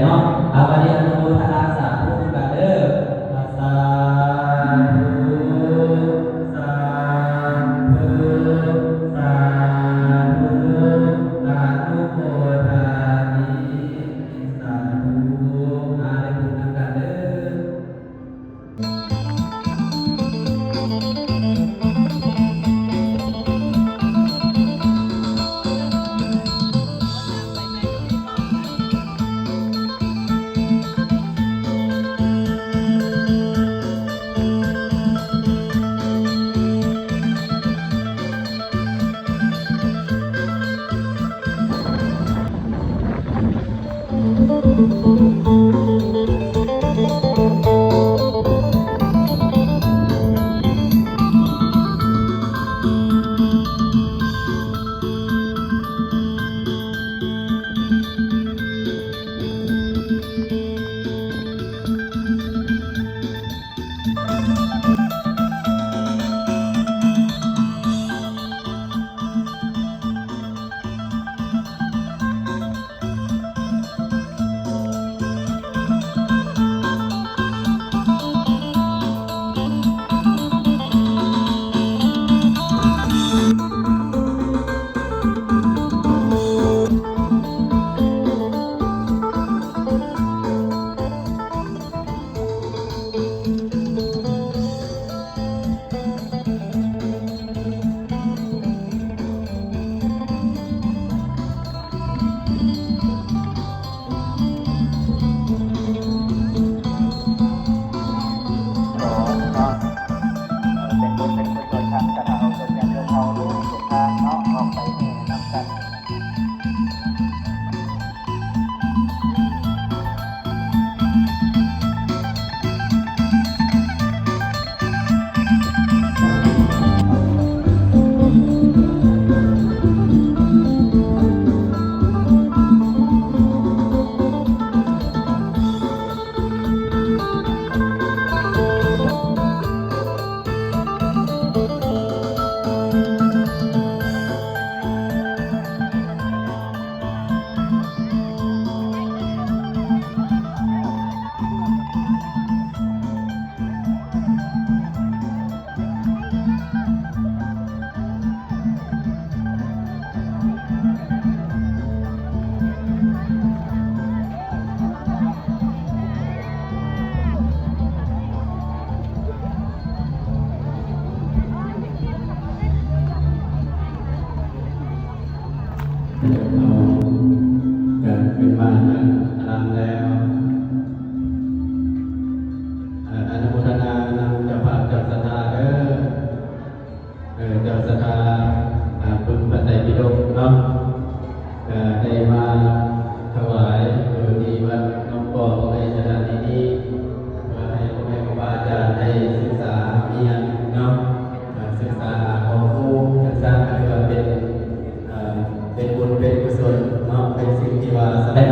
ເນາະ ເອົາ ບັດນີ້ອະນຸໂມທະນາສາທຸນຳກັນເດີ ສາທຸ ສາທຸ ສາທຸ ອະນຸໂມທາມິ ສາທຸ ອາ ໄດ້ບຸນນຳກັນເດີ. ເປັນບຸນເປັນກຸສົນນຳກັນ ເອົາຕົນຍາດໂຍມເຮົາລູກຫຼານເນາະ ອອກໄປແຫ່ນຳກັນ. ເອົາ ກະຂຶ້ນມາທາງຫຼັງແລ້ວ ເອີ ອະນຸໂມທະນານຳເຈົ້າພາບເຈົ້າສັດທາເດີ ເອີ ເຈົ້າສັດທາ ອາ ປຶ້ມພະໄຕປິດົກເນາະ ກະໄດ້ມາຖວາຍຢູ່ທີ່ວັດໜອງປອງໃນສະຖານທີ່ນີ້ ເພື່ອໃຫ້ພໍ່ແມ່ຄູບາອາຈານໄດ້ສຶກສາຮຽນເນາະ ເອີ ສຶກສາຫາຄວາມຮູ້ ຈັ່ງຊັ້ນກໍຖືວ່າເປັນ ເອີ ເປັນບຸນເປັນກຸສົນເນາະ ເປັນສິ່ງທີ່ວ່າສຳຄັນ